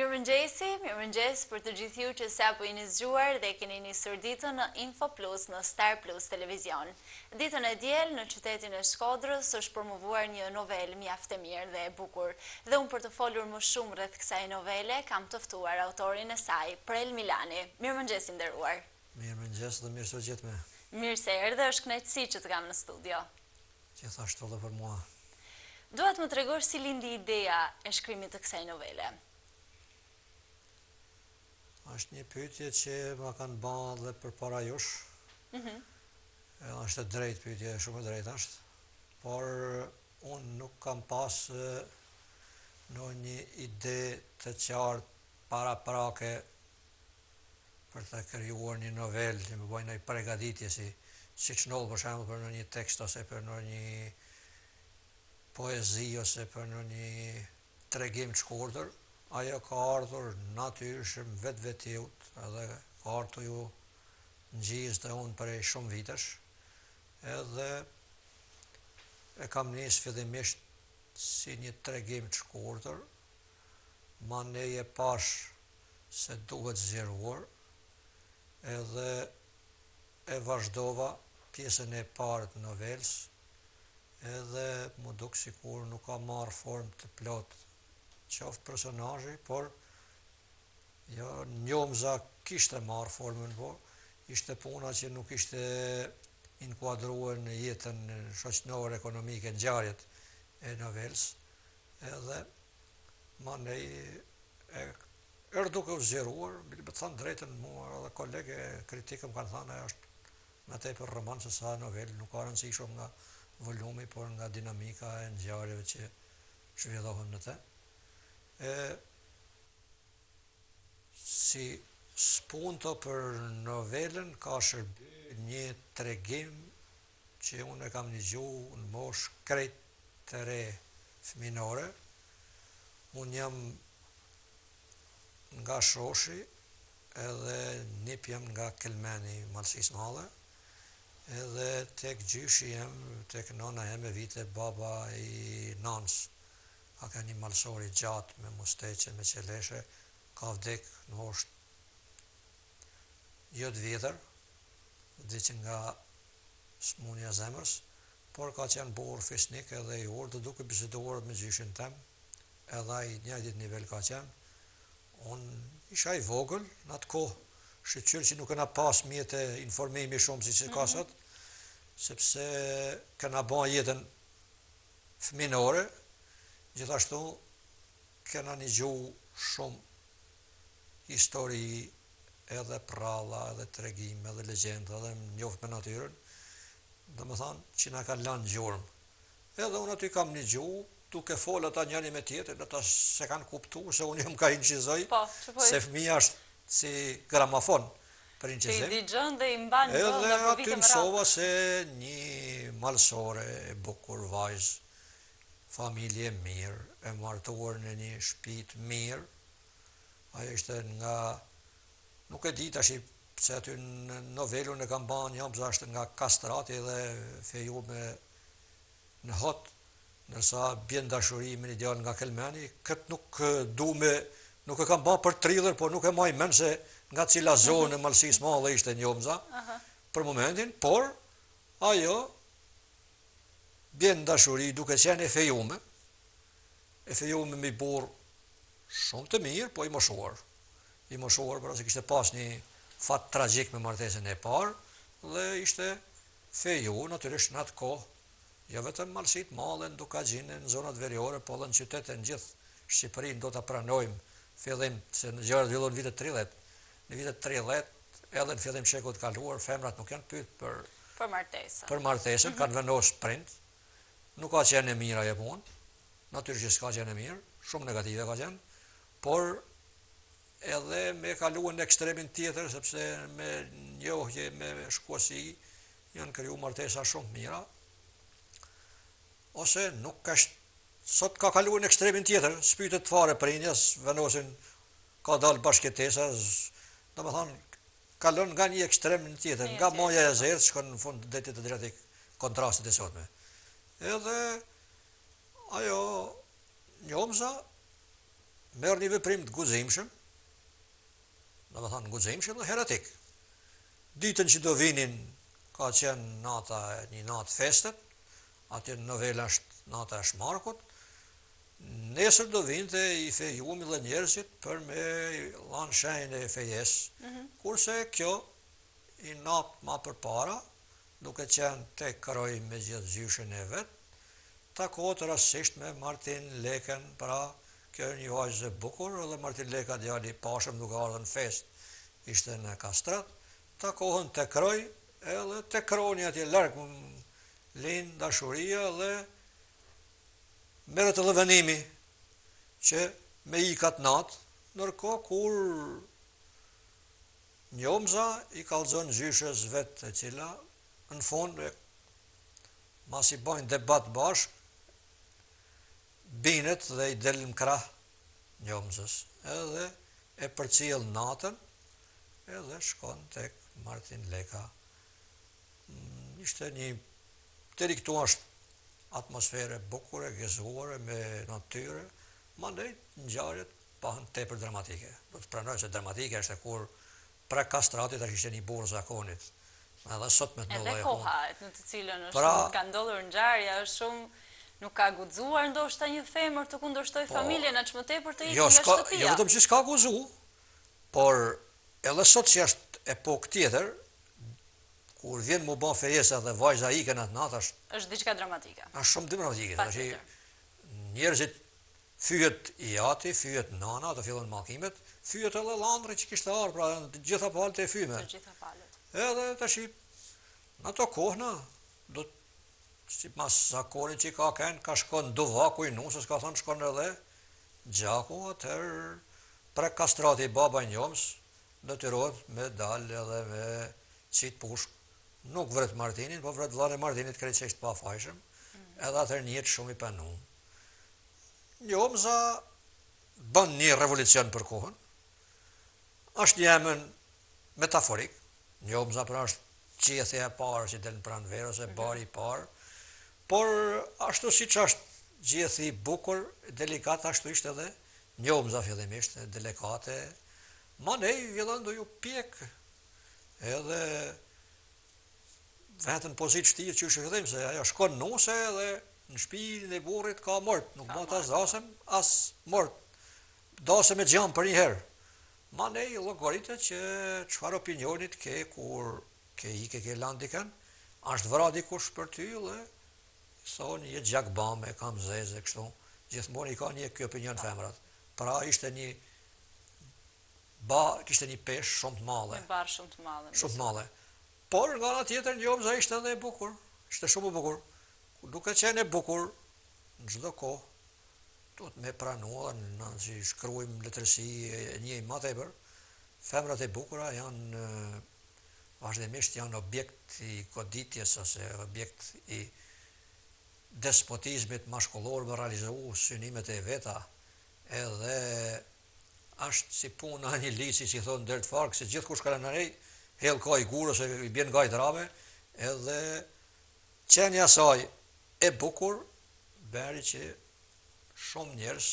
Mirëmëngjesi, mirëmëngjes për të gjithë ju që sapo jeni zgjuar dhe keni nisur ditën në Info Plus në Star Plus Televizion. Ditën e diel në qytetin e Shkodrës është promovuar një novelë mjaft e mirë dhe e bukur. Dhe unë për të folur më shumë rreth kësaj novele kam të ftuar autorin e saj, Prel Milani. Mirëmëngjes i nderuar. Mirëmëngjes dhe mirë se u gjetëm. Mirë se erdhe, është kënaqësi që të kam në studio. Gjithashtu edhe për mua. Dua të më tregosh si lindi ideja e shkrimit të kësaj novele. Është një pyetje që ma kanë ba dhe përpara jush. Mhm. Edhe është e drejtë pyetje, shumë e drejtë është. Por unë nuk kam pas ndonjë ide të qartë paraprake për të krijuar një novelë, që me ba ndonjë pregaditje si siç ndodh për shembull për ndonjë tekst ose për ndonjë poezi ose për ndonjë tregim të shkurtër, ajo ka ardhur natyrshëm vetvetiu edhe ka ardhur tu ju ngjizë te unë prej shumë vitesh, edhe e kam nisë fillimisht si një tregim të shkurtër, manej e pashë se duhet zgjeruar, edhe e vazhdova pjesën e parë të novelës, edhe m'u duk sikur nuk ka marrë formë të plotë qoftë personazhi, por jo njomza kishte marrë formën, po ishte puna që nuk ishte inkuadruar në jetën shoqënore, ekonomike, ngjarjet e novelës, edhe manej e erdh duke u zgjeruar, me të thënë drejtën mua edhe kolegë e kritikë më kanë thënë ajo është më tepër roman se sa novelë, nuk ka rëndësi shumë nga volumi, por nga dinamika e ngjarjeve që zhvillohen në të. E si spunto për novelën ka shërby një tregim që unë e kam nigju në moshë krejt të re fëminore. Unë jam nga Shoshi edhe nip jam nga Kelmeni i Malësisë Madhe edhe tek gjyshi jem, tek nana jeme vite baba i nanës ka qenë një malësor i gjatë me musteqe me qeleshe ka vdek në moshë jo të vjetër vdiq nga smunja e zemrës, por ka qenë burrë fisnik edhe i urtë dhe duke biseduar me gjyshin tem, edhe ai i njëjtit nivel ka qenë, unë isha i vogël në atë kohë, shyqyr që nuk kena pas mjete informimi shumë siç ka mhm. sot, sepse kena ba jetën fëminore, gjithashtu kena nigju shumë histori edhe prralla edhe tregime edhe legjenda edhe njoft me natyrën, domethënë që na kanë lanë gjurmë. Edhe unë aty kam nigju, duke fol ata njëri me tjetrin, ata s'e kanë kuptu se unë jam ka inçizoj, po, po se fëmija është si gramafon për inçizim. Që i dëgjon dhe i mban në vend për vite me radhë. Edhe aty mësova se një malsore e bukur vajzë, familje e mirë, e martuar në një shtëpi të mirë, Ajo ishte nga, nuk e di tashi pse aty në novelë unë e kam ba Njomza është nga Kastrati dhe fejume në Hot, ndërsa bjen n'dashuri me një djalë nga Kelmeni, këtë nuk du me, nuk e kam ba për thriller, por nuk e maj mend se nga cila zonë e Malësisë Madhe ishte Njomza, për momentin, por ajo bjen n'dashuri duke qenë e fejume, e fejume me burrë Shumë të mirë, po i moshuar. I moshuar, pra se kishte pas një fat tragjik me martesën e parë dhe ishte feju, natyrisht në atë kohë, jo vetëm në Malësi të Madhe, në Dukagjin, në zonat veriore, po edhe në qytete në gjithë Shqipërinë, do ta pranojmë fillim se në gjërat zhvillohen në vitet 30. Në vitet 30, edhe në fillim shekullit të kaluar, femrat nuk janë pyet për për martesën. Për martesën, mm -hmm. kanë vendos prindt. Nuk ka qenë e mirë ajo punë. Natyrisht që s'ka qenë e mirë, shumë negative ka qenë, por edhe me kalu në ekstremin tjetër, sepse me njohje, me shkuesi, janë kriju martesa shumë të mira, ose nuk ka sot ka kalu në ekstremin tjetër, s'pytet fare prindi, vendosin, ka dalë bashkëjetesa, domethanë, kalon nga një ekstrem në tjetër, nga maja e zezë, shkon në fund të detit Adriatik, kontrastet e sotme. Edhe Ajo Njomza merr një veprim të guximshëm, domethënë guximshëm dhe heretik. Ditën që do vinin ka qenë nata një natë feste, atje në novelë është nata e Shmarkut, nesër do vinte i fejumi dhe njerëzit për me dhanë shenjën e fejes. Mm -hmm. Kurse kjo i natë ma përpara, duke qenë te kroi me gjithë gjyshin e vet, takohet rastësisht me Martin Lekën, pra kjo një vajzë e bukur edhe Martin Leka djali i pashëm duke ardhur në festë ishte në Kastrat, takohen te kroi edhe te kroni atje larg lind dashuria dhe merret edhe vendimi që me ik atë natë, ndërkohë kur Njomza i kallxon gjyshes vet e cila në fund e masi bajnë debat bashkë binet dhe i del në krah Njomzës edhe e përcjell natën edhe shkon tek Martin Leka ishte një deri këtu është atmosferë e bukur e gëzuar me natyrë mandej ngjarjet Bahen tepër dramatike. Do të pranoj se dramatike është kur Prek Kastrati tash ishte një burrë zakonit. Edhe sot me të ndodhë Edhe koha në të cilën është pra, ka ndodhur ngjarja është shumë nuk ka guxuar ndoshta një femër të kundërshtojë po, familjen aq më tepër të ikë jo, nga shtëpia. Jo vetëm që s'ka guxu, por edhe sot që është epokë tjetër, kur vjen mu bë fejesa dhe vajza ikën atë natë është është diçka dramatike. Është shumë dramatike, tash njerëzit Fyhet i ati, fyhet nana, ato fillon mallkimet, fyhet edhe llandri që kishte ardhur, pra janë të gjitha palët e fyme. Të gjitha palët. Edhe tashi në ato kohna do sipas zakonit që ka kenë, ka shkon duvaku i nusës, ka thonë shkon edhe gjaku, atëherë Prek Kastrati baba i Njomës, detyrohet me dal edhe me qit pushkë. Nuk vret Martinin, po vret vllanë e Martinit krejtësisht pafajshëm, mm. edhe atëherë njihet shumë i penum. Njomza bën një revolucion për kohën. Është një emër metaforik. Njomza pra është gjethja e parë që del në pranverë ose mhm. bari i parë. Por ashtu siç është gjethi i bukur, delikat, ashtu ishte edhe Njomza fillimisht, delikate. Manej fillon do ju pjek edhe Vehet në pozitë shtirë që është fillim, se ajo shkon nuse edhe në shpinë e burrit ka mort, nuk bëhet as dasëm, as mort. Dasëm e gjamë për një herë. Manej llogaritet që çfarë opinionit ke kur ke ike ke lanë dikën, është vra dikush për ty dhe thonë je gjakbame, kam zeze, kështu. Gjithmonë i ka një ky opinion femrat. Pra ishte një ba, kishte një peshë shumë të madhe. Një barrë shumë të madhe. Shumë të madhe. Por nga ana tjetër Njomza ishte edhe e bukur, ishte shumë e bukur. Duke qenë e bukur në çdo kohë, duhet me pranu edhe na që shkruajmë letërsi e njeh ma tepër, femrat e bukura janë vazhdimisht janë objekt i goditjes ose objekt i despotizmit mashkullor me realizu synimet e veta edhe Asht si puna e një lici që i thonë n'derë të farkës se gjithkush kalon anej hedh ka i gurë ose i bjen nga i drame edhe qenia e saj e bukur bëri që shumë njerëz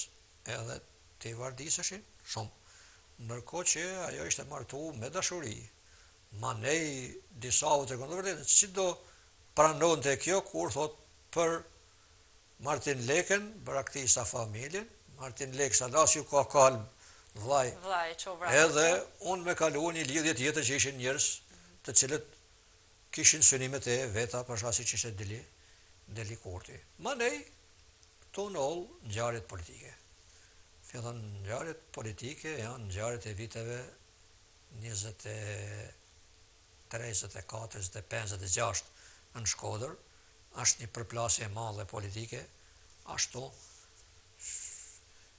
edhe t'i vardiseshin shumë ndërkohë që ajo ishte martu me dashuri manej disa u tregon të vërtetën si do pranonte kjo kur thot për Martin Lekën braktisa familjen, Martin Lekës ala s'ju ka kalb vllai, Vllai që u vra për edhe unë me kalu një lidhje tjetër që ishin njerëz të cilët kishin synimet e veta për shkak siç ishte Deli Deli Kurti. Manej këtu ndodh ngjarjet politike. Fillon ngjarjet politike janë ngjarjet e viteve 23, 24, 25, 26 në Shkodër, Është një përplasje e madhe politike, ashtu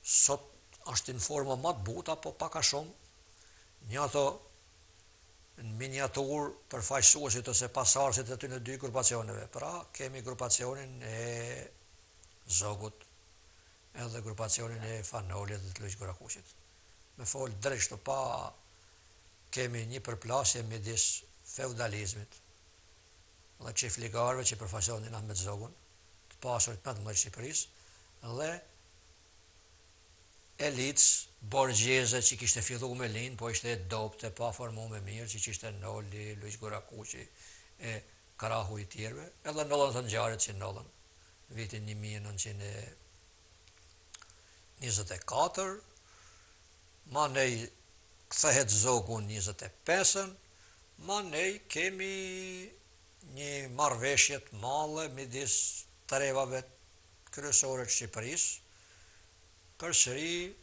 sot është në forma ma të buta, po pak a shumë një ato në miniaturë përfaqësuesit ose pasardhësit e atyre dy grupacioneve. Pra, kemi grupacionin e Zogut edhe grupacionin e Fan Nolit dhe të Luigj Gurakuqit. Me fol drejt kështu pa kemi një përplasje midis feudalizmit, dhe çifligarëve që përfaqësonin Ahmet Zogun, të pasurit më të mëdhenj të Shqipërisë, dhe Elitës borgjeze që kishte fillu me lind, po ishte e dobët e paformume mirë, siç ishte Noli, Luigj Gurakuqi e krahu i tjerëve, edhe ndodhën ato ngjarjet që ndodhën në vitin 1924, manej kthehet Zogu në 25-ën, manej kemi një marrëveshje të madhe midis trevave kryesore të Shqipërisë, Përsëri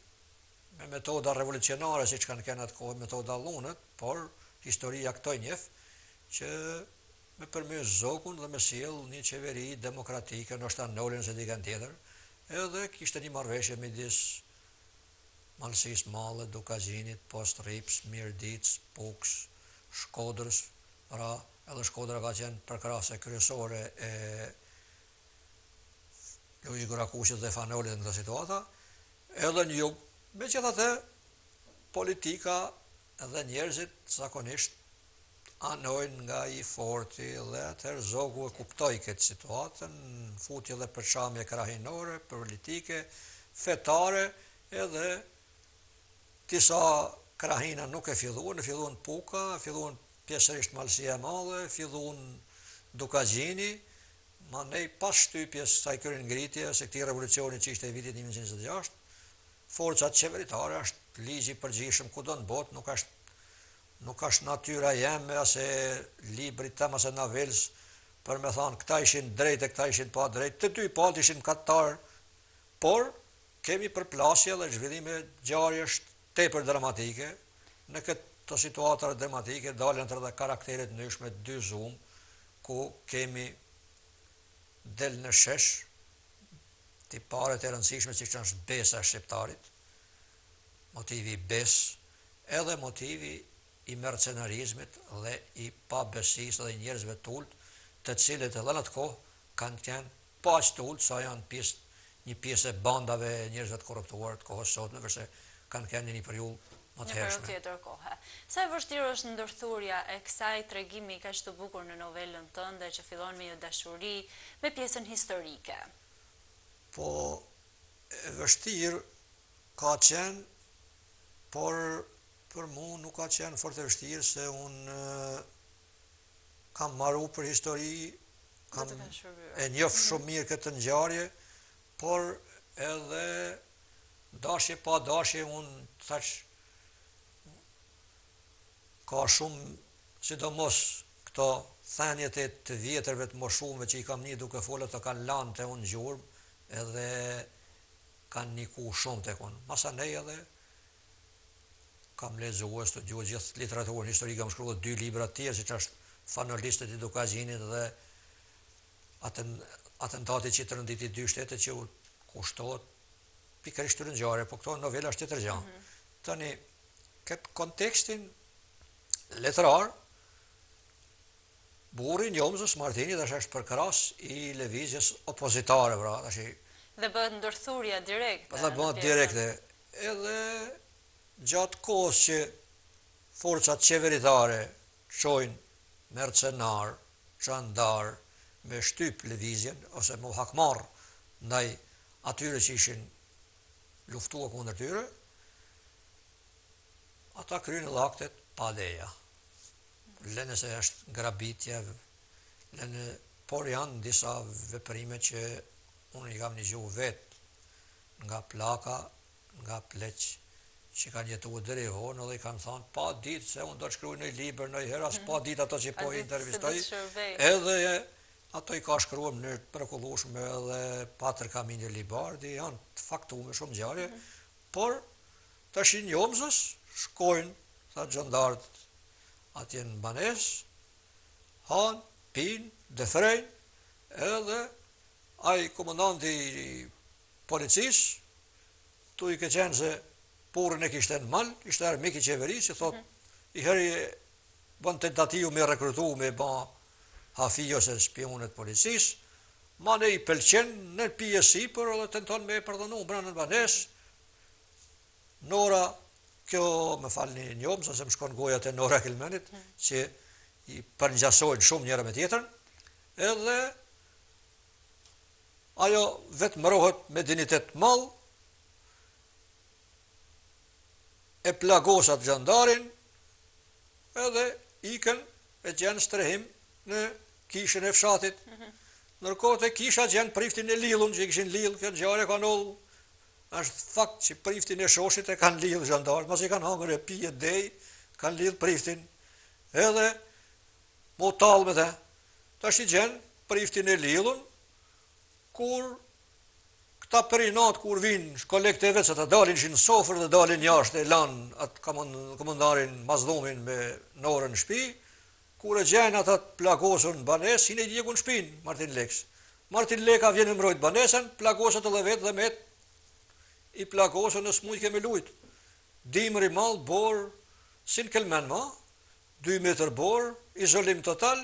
me metoda revolucionare siç kanë qenë atë kohë metoda dhunët, por historia këto i njeh që me përmys Zogun dhe me sjell një qeveri demokratike, ndoshta Nolin ose dikën tjetër, edhe kishte një marrëveshje midis Malësisë Madhe, Dukagjinit, Postribës, Mirditës, Pukës, Shkodrës, pra edhe Shkodra ka qenë përkrahëse kryesore e Luigj Gurakuqit dhe Fan Nolit në këto situata, edhe në jug. Megjithatë, politika dhe njerëzit zakonisht anojnë nga i forti dhe atëherë Zogu e kuptoi këtë situatën, futi edhe përçamje krahinore, politike, fetare, edhe disa krahina nuk e filluan, e filluan Puka, e filluan pjesërisht Malësia e Madhe, e filluan Dukagjini, Mandej pas shtypjes së kësaj kryengritje ose këtij revolucioni që ishte i vitit 1926, forcat qeveritare është ligji i përgjithshëm kudo në botë, nuk është nuk është natyra jeme as e librit tem as e novelës për me thanë këta ishin drejt e këta ishin pa drejt, të dy palët ishin mëkatarë, por kemi përplasje dhe zhvillime ngjarjesh tepër dramatike, në këto situata dramatike dalin edhe karaktere të ndryshme të dyzumë, ku kemi del në shesh tiparet e rëndësishme siç është besa e shqiptarit, motivi i besë, edhe motivi i mercenarizmit dhe i pabesisë dhe i njerëzve të ulët, të cilët edhe në atë kohë kanë qenë po aq të ulët sa janë pjesë një pjesë e bandave e njerëzve të korruptuar të kohës sotme, veçse kanë qenë në një periudhë më të hershme. Një periudhë tjetër kohe. Sa e vështirë është ndërthurja e kësaj tregimi kaq të bukur në novelën tënde që fillon me një dashuri me pjesën historike? Po, e vështirë ka qenë, por për mu nuk ka qenë fort e vështirë se unë kam maru për histori, kam e njof shumë mirë këtë ngjarje, por edhe dashje pa dashje unë thash ka shumë sidomos këto thëniet e të vjetërve të moshume që i kam ni duke folë ato kanë lanë te unë gjurmë edhe kanë niku shumë tek unë. Masanej edhe Kam lexu e studiu gjithë literaturën historike, kam shkru edhe dy libra të tjerë, siç është Fanolistët e Dukagjinit dhe Atentati që tronditi dy shtete që u kushtohet pikërisht këtyre ngjarjeve, po këto novela është tjetër gjë. Mhm. Tani këtë kontekstin letrar Burri i Njomzës, Martini, tash është përkrahës i lëvizjes opozitare, pra, tash i... Dhe bëhet ndërthurja direkte. Dhe bëhet direkte. Edhe gjatë kohës që forcat qeveritare çojnë mercenarë, xhandarë, me shtyp lëvizjen, ose me u hakmarrë ndaj atyre që ishin luftua kundër tyre, ata kryejnë edhe akte t'paleja. Lëne se është grabitje, lëne, por janë disa veprime që unë i kam nigju vetë nga plaka, nga pleq që kanë jetu deri vonë edhe i kanë thanë pa ditë se unë do të shkruaj një libër ndonjëherë as pa ditë ato që po i intervistoj edhe ato i ka shkruar në mënyrë të mrekullueshme edhe Patër Kamini Libardi janë të faktume shumë ngjarje mhm. por tash i Njomzës shkojnë tha xhandarët atje në banesë, hanë, pinë, dëfrejnë, edhe ai komandanti i policisë, tuj qenë se burrin e kishte në mal, ishte armik i qeverisë, i thot, mhm. i herë bën tentativë me rekrutu, me ba hafi ose spiunë të policisë, manej i pëlqen në pije sipër edhe tenton me e përdhunu brenda në banesë, Nora, kjo më falni Njomza, se më shkon goja te Nora Kelmendit, mm. që i përngjasojnë shumë njëra me tjetrën, edhe ajo vetëmbrohet me dinjitet të madh, E plagos atë xhandarin edhe ikën e gjen strehim në kishën e fshatit. Ndërkohë te kisha gjen priftin e lidhun që i kishin lidh, kjo ngjarje ka ndodhur. Është fakt që priftin e Shoshit e kanë lidh xhandarët, masi kanë hangër e pi e dej, kanë lidh priftin. Edhe m'u tall me të. Tash i gjen priftin e lidhun kur Këta për inat kur vijnë kolegët e vet se ata dalin ishin në sofër dhe dalin jashtë e lanë atë komandarin Mazllumin me Norën në shtëpi, kur e gjejnë ata të plagosur në banesë, hin e djegun shpinë Martin Lekës. Martin Leka vjen me mbrojt banesën, plagoset edhe vetë dhe met i plagosur e s'mujke me lujt. Dimër i madh, borë, si në Kelmend ma, 2 metër borë, izolim total,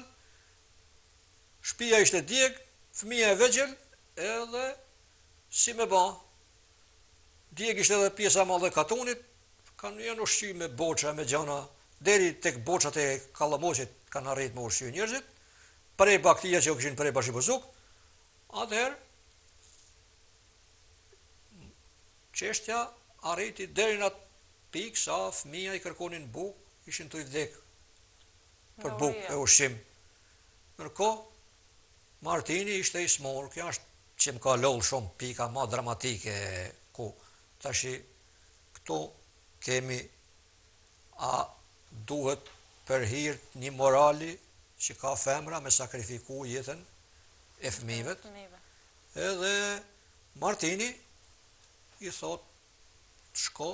shpia ishte djeg, fëmija e vegjël, Edhe si me ba, djeg ishte edhe pjesa e madhe e katunit, kanë janë ushqy me boça e me gjana, deri tek boçat e kallamoqit kanë arrit me ushqy njerëzit, prej baktia që u kishin pre bashibozuk, atëherë çështja arriti deri në atë pikë sa fëmija i kërkonin bukë, ishin tuj vdek për bukë e ushqim. Ndërkohë, Martini ishte i smur, kjo është që më ka lodhë shumë pika ma dramatike ku tashi këtu kemi a duhet për hir të një morali që ka femra me sakrifiku jetën e fëmijëve. Edhe Martini i thot shko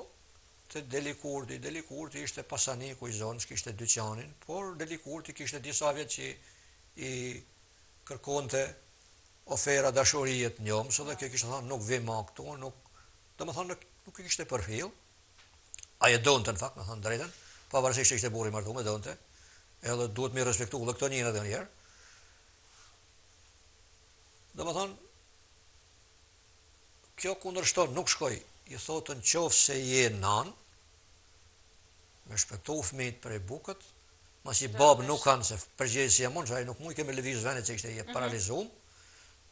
te Deli Kurti, Deli Kurti ishte pasaniku i zonës, kishte dyqanin, por Deli Kurti kishte disa vjet që i kërkonte ofera dashurie të Njomës dhe kjo kishte thënë nuk vi ma këtu, nuk, domethënë nuk, nuk e kishte përfill. Ai e donte në fakt, me thënë drejtën, pavarësisht që ishte burrë i martuar, e donte. Edhe duhet me respektu edhe këto njëra edhe një herë. Domethënë Kjo kundërshton, nuk shkoi, i thotë në qoftë se je nanë, me shpëtu fëmijët prej bukët, masi babë nuk kanë se përgjegjësi jam unë, se ai nuk mujke me lëviz venit se ishte i mhm. paralizum,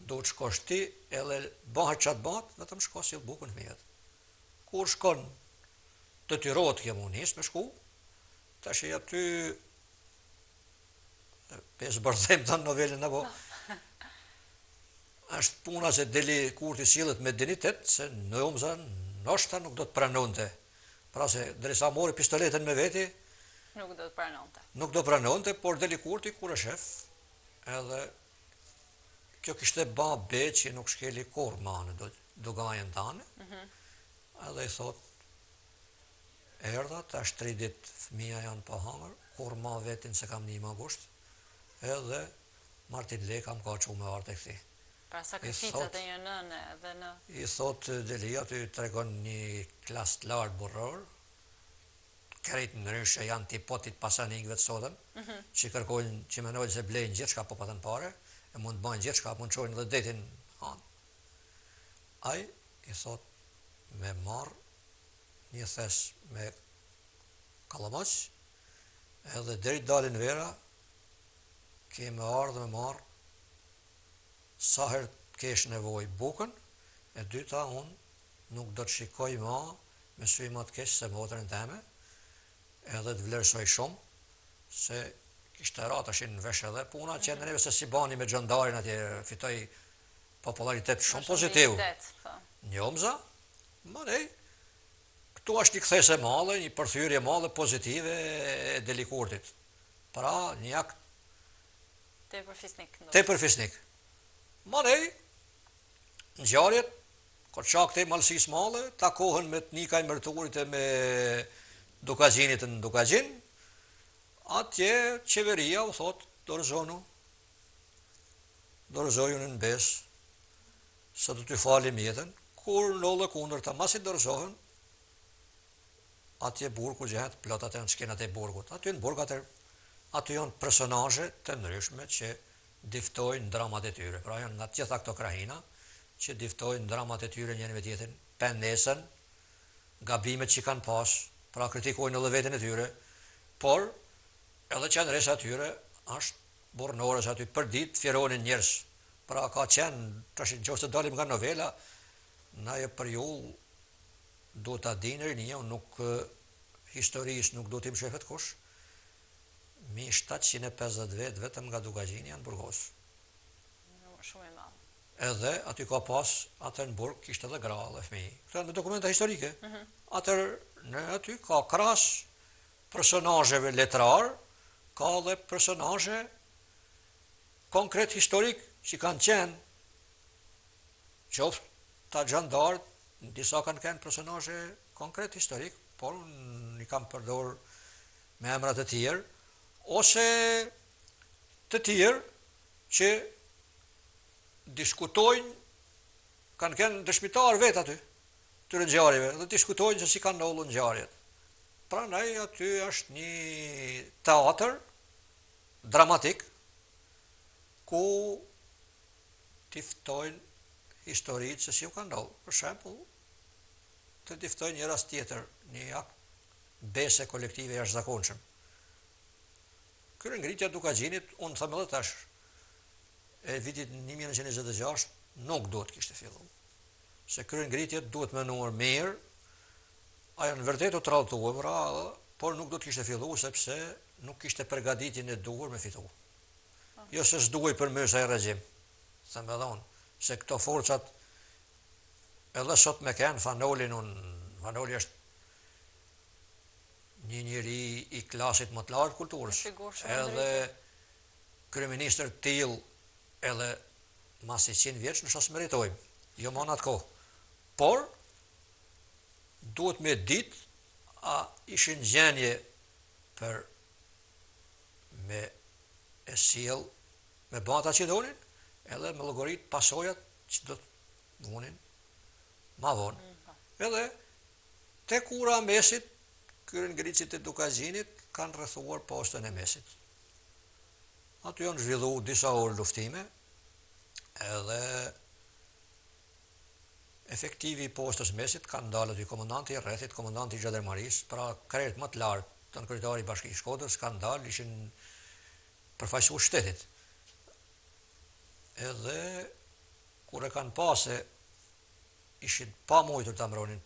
duhet shkosh ti edhe bëhet ça të bëhet, vetëm shko sill bukën fëmijët. Kur shkon, detyrohet kjo mu nis me shku, tash i aty Pe zbërthejmë të novelën apo është puna se Deli Kurti sillet me dinjitet se Njomza ndoshta nuk do të pranonte. Pra se derisa mori pistoletën me veti nuk do të pranonte. Nuk do pranonte, por Deli Kurti kur e shef edhe kjo kishte ba be që nuk shkeli kurrë ma në dugajën tane, mm -hmm. edhe i thot Erdha, tash tri ditë fëmija janë pa hangër, kurrë ma vetin s'e kam ni ma ngusht, edhe Martin Leka më ka çu me ardh tek ti. Pra sakrificat e një nëne edhe në. I thotë Delia, aty tregon një klas të lartë burrëror, krejt ndryshe janë tipot i pasanikëve të sotëm, që kërkojnë, që mendojnë se blejnë gjithçka po patën pare, e mund të bëjnë gjithçka, mund të çojnë edhe detin në hanë. Ai i thotë me marr një thes me kallamoq, edhe deri të dalin vera, ke me ardhë me marrë sa herë të kesh nevojë bukën, e dyta unë nuk do të shikoj ma me sy ma të keq se motrën teme, edhe të vlerësoj shumë, se kishte ra tash në vesh edhe puna, që neve se si bani me xhandarin atje, fitoi popullaritet shumë pozitiv. Po. Njomza, Manej, këtu është një kthesë e madhe, një përthyrje e madhe pozitive e Deli Kurtit. Pra, një akt tepër fisnik. Tepër fisnik. Manej, ngjarjet, Korçakët e Malësisë Madhe, takohen me të Nikaj Mërturit e me Dukagjinit në Dukagjin, atje qeveria u thotë, dorëzonu, dorëzojuni në besë, se do t'ju falim jetën, kur ndodh e kundërta, masi dorëzohen, atje burgu gjehet plot atë janë skenat e burgut. Aty në burg atë aty janë personazhe të ndryshme që diftojnë dramat e tyre. Pra janë nga të gjitha këto krahina që diftojnë dramat e tyre njëri me tjetrin, pendesën, gabimet që kanë pas, pra kritikojnë edhe veten e tyre, por edhe qëndresa e tyre është burrnore se aty për ditë fjeronin njerëz Pra ka qenë, tash në qoftë se dalim nga novela, në ajo periudhë duhet ta dinë rinia, unë nuk. Historisë nuk duhet t'i mshefet kush, 1750 vetë vetëm nga Dukagjini janë burgos. Shumë i madh. Edhe aty ka pas, atëherë në burg kishte edhe gra dhe fëmijë. Këto janë me dokumenta historike. Mm -hmm. Atëherë në aty ka krahas personazheve letrar, ka dhe personazhe konkret historik që kanë qenë qoftë ta xhandarët, disa kanë qenë personazhe konkret historik, por unë i kam përdor me emra të tjerë, ose të tjerë që diskutojnë, kanë qenë dëshmitarë vetë aty, tyre ngjarjeve, dhe diskutojnë se si kanë ndodhur ngjarjet. Prandaj aty është një teatër dramatik ku diftojnë historitë se si u kanë ndodhur. Për shembull, të diftojnë një rast tjetër, një akt bese kolektive jashtëzakonshëm. Kryengritja e Dukagjinit, unë them edhe tash, e vitit 1926 nuk duhet kishte fillu. Se kryengritjet duhet menuar mirë, ajo në vërtet u tradhtua, pra, por nuk duhet kishte fillu sepse nuk kishte përgatitjen e duhur me fitu. Jo se s'duhej përmys ai regjim, them edhe unë, se këto forcat edhe sot me kenë Fan Nolin, unë, Fan Noli është një njeri i klasit më të lartë kulturës, edhe kryeministër të tillë edhe mas 100 vjeç ndoshta s'meritojmë, jo më në atë kohë. Por, duhet me ditë a ishin gjendje për me e sjell me ba ata që donin, edhe me llogarit pasojat që do të vunin ma vonë. Mm, po. Edhe tek ura e Mesit, kryengritësit e Dukagjinit kanë rrethuar postën e Mesit. Aty janë zhvillu disa orë luftime, edhe efektivi i postës Mesit kanë dalë aty komandanti i rrethit, komandanti i xhandarmarisë, pra krerët më të lartë, nënkryetari i Bashkisë Shkodrës kanë dalë, ishin përfaqësues shtetit. Edhe kur e kanë pa se ishin pa mujtur ta mbronin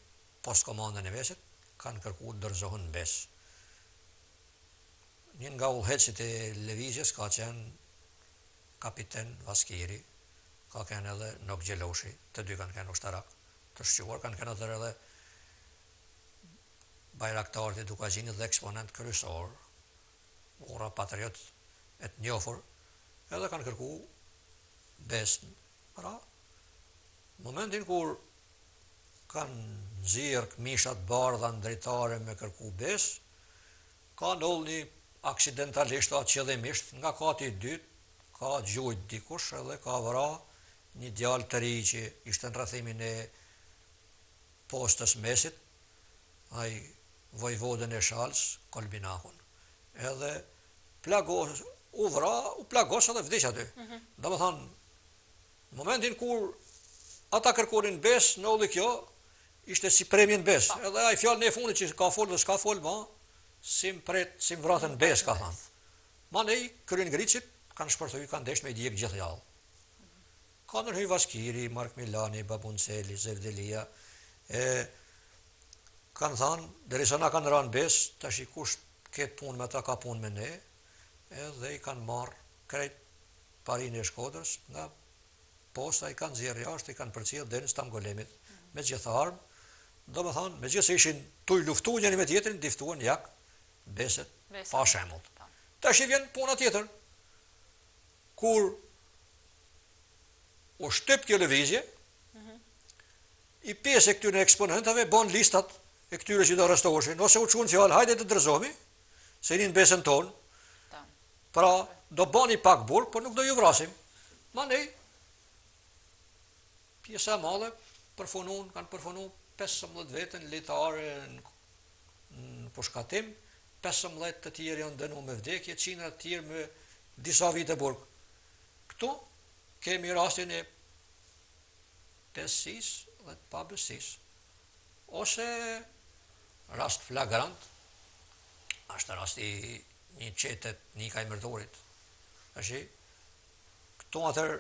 postkomandën e Mesit, kanë kërku të dorëzohen në besë. Një nga udhëheqësit e lëvizjes ka qenë kapiten Vaskiri, ka qenë edhe Nokë Gjeloshi, të dy kanë qenë ushtarak të shquar, kanë qenë atëherë edhe bajraktarët e Dukagjinit dhe eksponent kryesor, burra patriot e të njohur, edhe kanë kërku besë. Pra, në momentin kur kanë nxjerrë këmishat e bardha në dritare me kërku besë, Ka ndodhur një aksidentalisht a qëllimisht nga kati i dytë ka gjujt dikush edhe ka vra një djalë të ri që ishte në rrethimin e postës Mesit, ai vojvodën e Shalës, Kol Binakun. Edhe plagos, u vra, u plagos edhe vdiq aty. Mm -hmm. Domethënë, në momentin kur ata kërkonin besë, ndodhi kjo, ishte si premje në besë. Po. Edhe ai fjalën e fundit që ka folë dhe s'ka folë ma, si më pret, si më vratën në besë, ka thënë. Manej, kryengritësit kanë shpërthy, kanë deshtë me i djegë gjithë gjallë. Ka ndërhy Vaskiri, Mark Milani, Babun Celi, Zef Delia, e kanë thanë, derisa na kanë ranë besë, tashi kush ketë punë me ta, ka punë me ne, edhe i kanë marrë krejt parinë e Shkodrës nga posta i kanë nxjerrë jashtë, i kanë përcjellë deri në Stam Golemit, me gjithë armë, domethënë, megjithëse ishin tuj luftu njëri me tjetrin, diftuan një akt bese pa shembull. Po. Tash i vjen puna tjetër. Kur u shtyp kjo lëvizje, mm i pjesë e këtyre eksponentëve bon listat e këtyre që do arrestoheshin, ose u çuan fjalë, hajde të dorëzohemi, se jeni në besën tonë. Pra, do bani pak burg, por nuk do ju vrasim. Manej, pjesa e madhe përfunun, kanë përfunu 15 vete në litare në, në pushkatim, 15 të tjerë janë dënu me vdekje, qindra të tjerë me disa vite burg. Këtu kemi rastin e besisë dhe të pabesisë. Ose rast flagrant, është rasti i një çete të Nikaj Mërturit. Tashi, këtu atëherë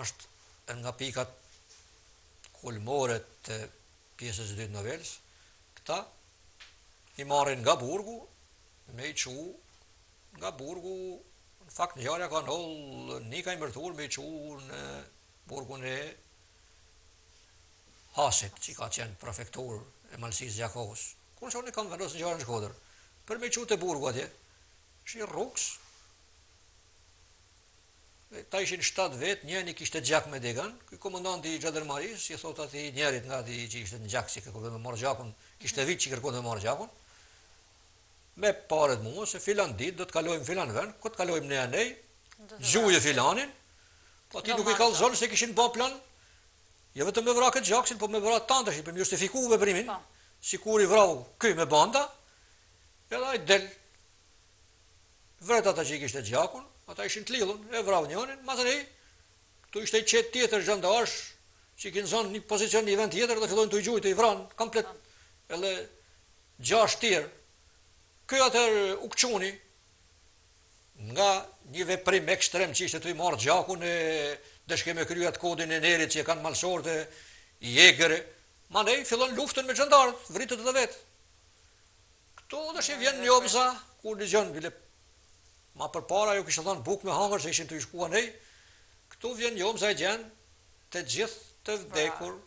është nga pikat kulmore të pjesës së dytë novelës, këta I marrin nga burgu, me i çu nga burgu, në fakt ngjarja ka ndodhë Nika i mërtur me i çu në burgun e Hasit, që ka qenë prefekturë e Malësisë Gjakovës. Kurse unë kam vendosë ngjarjen në Shkodër. Për me i çu te burgu atje, shi rrugës, Këta ishin 7 vetë, njëni kishte gjak me dikën, ky komandanti i xhandarmarisë, i thotë atij njerit nga ati që ishte në gjak, që kërkonte me marrë gjakun, kishte vit që kërkonte me marrë gjakun, me paret mua, se filan ditë do të kalojmë filan vend, ku të kalojmë ne anej, gjuje filanin, po atij nuk i kallzon se kishin ba plan, jo vetëm me vra këtë gjaksin, po me vra tanë tash, për me justifiku veprimin, po. sikur i vrau ky me banda, edhe ai del, Vret ata që i kishte gjakun, ata ishin të lidhun, e vrau njërin, masanej, këtu ishte një çetë tjetër xhandarësh, që i kinë zonë një pozicion një vend tjetër dhe fillojnë tu i gjujt, i vranë, komplet, edhe gjashtë tjerë. Ky atëherë u këquni, nga një veprim ekstrem që ishte tu i marrë gjakun e deshke me kry atë kodin e nerit që e kanë malësorët e i egër, manej fillon luftën me xhandarët, vritet edhe vetë. Këtu tash i vjen Njomza, kur dëgjon bile ma përpara ju kishte thënë bukë me hangër se ishin tu i shku anej. Këtu vjen Njomza e gjen të gjithë të vdekur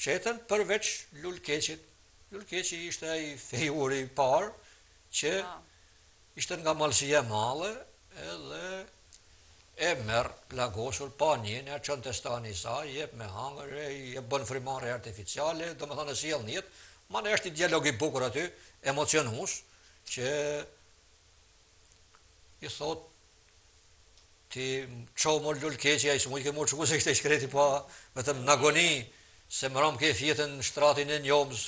çetën përveç Lulkeqit. Lulkeqi ishte ai fejuri i parë që ishte nga Malësia e Madhe edhe e merr plagosur pa njeni, e çon te stani i saj, i jep me hangër, e i bën frymarrje artificiale, domethënë e sjell në jetë, manej është një dialog i bukur aty, emocionues, që i thot ti ço mor Lulkeqi, ai s'mujke m'u çu se ishte i shkreti pa vetëm në agoni, se mram ke fjetën në shtratin e Njomës,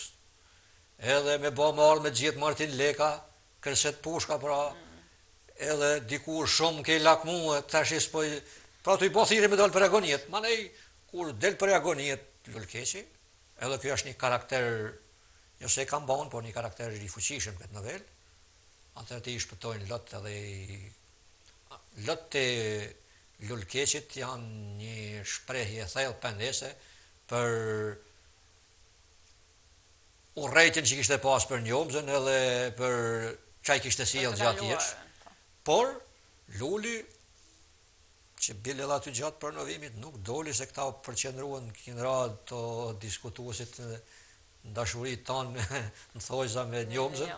edhe me ba me ardhë me gjetë Martin Leka, kërset pushka pra, edhe dikur shumë ke lakmu e tash s'po i... Pra tu i bo thirrje me dalë prej agoniet, manej, kur del prej agoniet Lulkeqi, edhe kjo është një karakter, jo se e kam banë, por një karakter i fuqishëm këtë novel, atëherë t'i shpëtojnë lot edhe i... Lot e Lulkeqit janë një shprehje e thellë pendese për urrejtjen që kishte pas për Njomzën edhe për ça i kishte sjellë gjatë jetës. Po. Por Luli që bile edhe aty gjatë promovimit nuk doli se këta u përqendruan kinra të diskutuesit në dashuri tanë në thojza me Njomzën,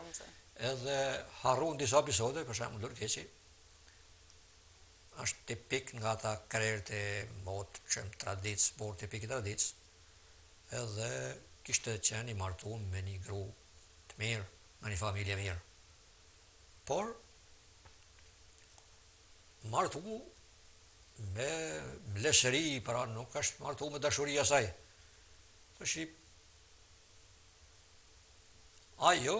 edhe harrun disa episode, për shembull Lulkeqi, është tipik nga ata krerët e motshëm traditës, por tipik i traditës, edhe kishte qenë i martum me një gru të mirë, me një familje mirë. Por, martu me mlesëri, pra nuk është martu me dashuri asaj. Tashi, ajo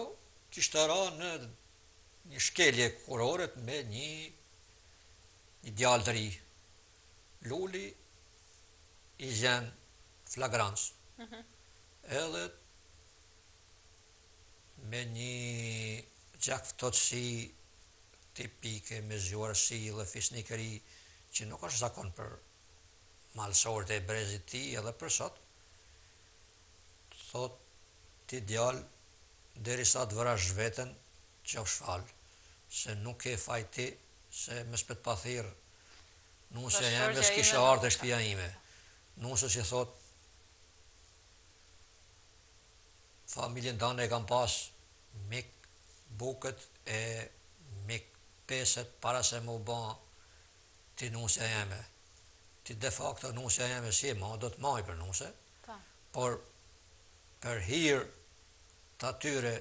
kishte ra në një shkelje kuroret me një, një djalë të ri. Luli i gjen flagrancë. Mhm. Edhe me një gjakftohtësi tipike, me zgjuarsi dhe fisnikëri që nuk është zakon për malësorët e brezit tij edhe për sot, thot ti djalë derisa të vrash veten qofsh falë, se nuk ke faj ti, se mos me të pa thirrë Nusja jeme s'kishe ardhë te shpia ime. Nuses i thot familjen tane e kam pas mik bukët e mik peset para se me u ba ti nusja jeme. Ti de facto nusja jeme s'je ma, do të maj për nuse, po. por për hir të atyre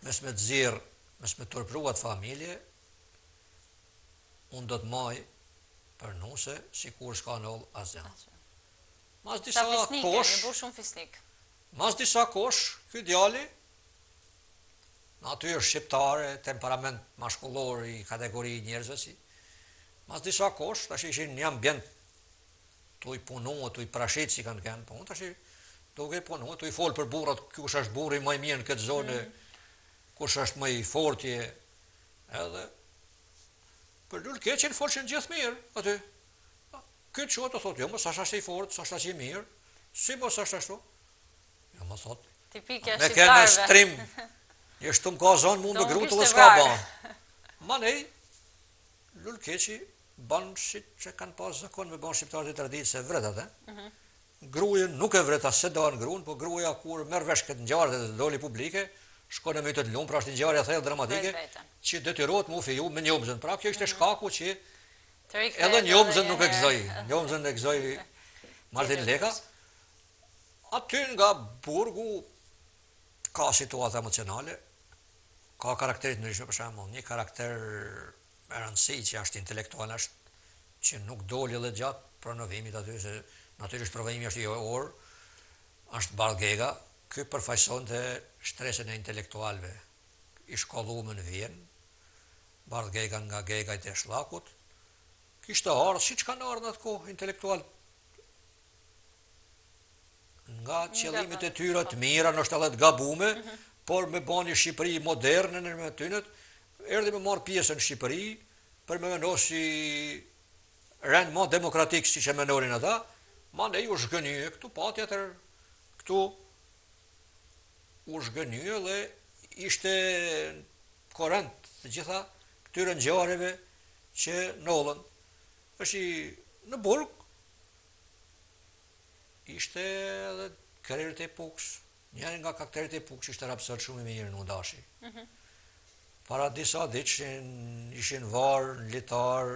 mos me të nxjerrë, mos me turpru atë familje, Unë do të maj për nuse, sikur s'ka ndodhë asgjë. Mas disa kosh, një burrë shumë fisnik. Mas disa kosh, ky djali, natyrë shqiptare, temperament mashkullor i kategori njerëzve si, mas disa kosh, tash ishin një ambient tuj punu, tuj prashit si kanë kenë, po unë tash duke punu, tuj folë për burrat, kush është burri më i mirë në këtë zonë, mm. kush është më i forti, edhe Për Lulkeqin folshin gjithë mirë aty. Ky çohet të thotë, jo mo s'është aq i fortë, s'është aq i mirë, si mo s'është ashtu. Jo mo thotë. Tipike e shqiptarëve. Me kenë trim. Njështu më ka zonë mu me gru të dhe s'ka ba. Manej, Lul Keçi ban si që kanë pas zakon me ban shqiptarët e traditë se vret atë. Mm -hmm. Grujën nuk e vret as s'e dan grun, po gruja kur merr vesh këtë ngjarje dhe doli publike, shkon e mytet n'lum, pra është një ngjarje e thellë dramatike që detyrohet mu feju me Njomzën. Pra kjo ishte mm -hmm. shkaku që edhe Njomzën nuk e gëzoi. Njomzën e gëzoi Martin Leka. Aty nga burgu ka situata emocionale, ka karaktere të ndryshme, për shembull, një karakter me rëndësi që është intelektual është që nuk doli edhe gjatë promovimit aty se natyrisht promovimi është i orë, është Bardh Gega, ky përfaqësonte shtresën e intelektualëve, i shkolluar në Vjenë, Bardh Gega nga Gegajt e Shllakut, kishte ardhur siç kanë ardhur në atë kohë intelektualët nga qëllimet e tyre të mira, ndoshta edhe të gabume, mhm. por me ba një Shqipëri moderne në me tynet, erdhi me marrë pjesë në Shqipëri, për me vendos si rend ma demokratik siç e menonin ata, manej u zhgënjye, këtu pati atër, këtu u zhgënjye dhe ishte korent të gjitha këtyre ngjarjeve që ndodhën. Është i në burg, Ishte edhe krerët e Pukës. Njëri nga karakterët e Pukës ishte rapsod shumë i mirë Nuh Dashi. Mhm. Para disa ditësh ishin varë në litar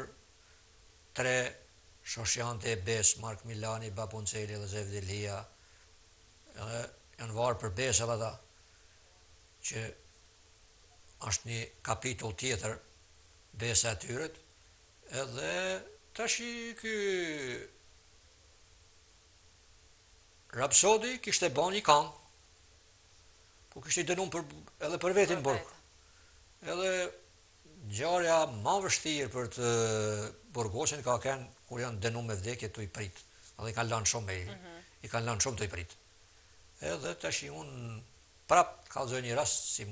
tre shoshanët e Besë, Mark Milani, Bapun Celi dhe Zef Delija. Edhe janë varë për besë edhe ata, që është një kapitull tjetër besa e tyret, edhe tashi ky Rapsodi kishte ba një kangë, po kishte i dënum për, edhe për vetin në burg. Edhe ngjarja ma vështirë për të burgosin ka kenë kur janë dënu me vdekje tu i prit. Edhe i kanë lanë shumë me, mm -hmm. i kanë lanë shumë tu i prit. Edhe tashi unë prap kallzoj një rast si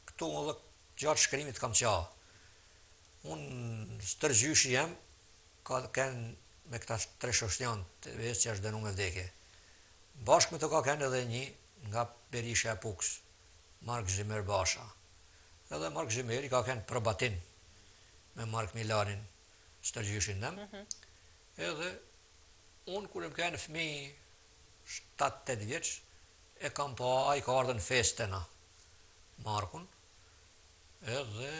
këtu edhe gjatë shkrimit kam qa. Unë stërgjyshi jem Ka kenë me këta tre shoshnjanë të Besës që është dënu me vdekje. Bashkë me to ka kenë edhe një nga Berisha e Pukës, Mark Zymer Basha. Edhe Mark Zymeri ka kenë probatin me Mark Milanin, stërgjyshin tem. Edhe unë kur jam kenë fëmijë 7-8 vjeç, e kam pa, ai ka ardhur në festë te na, Markun, Edhe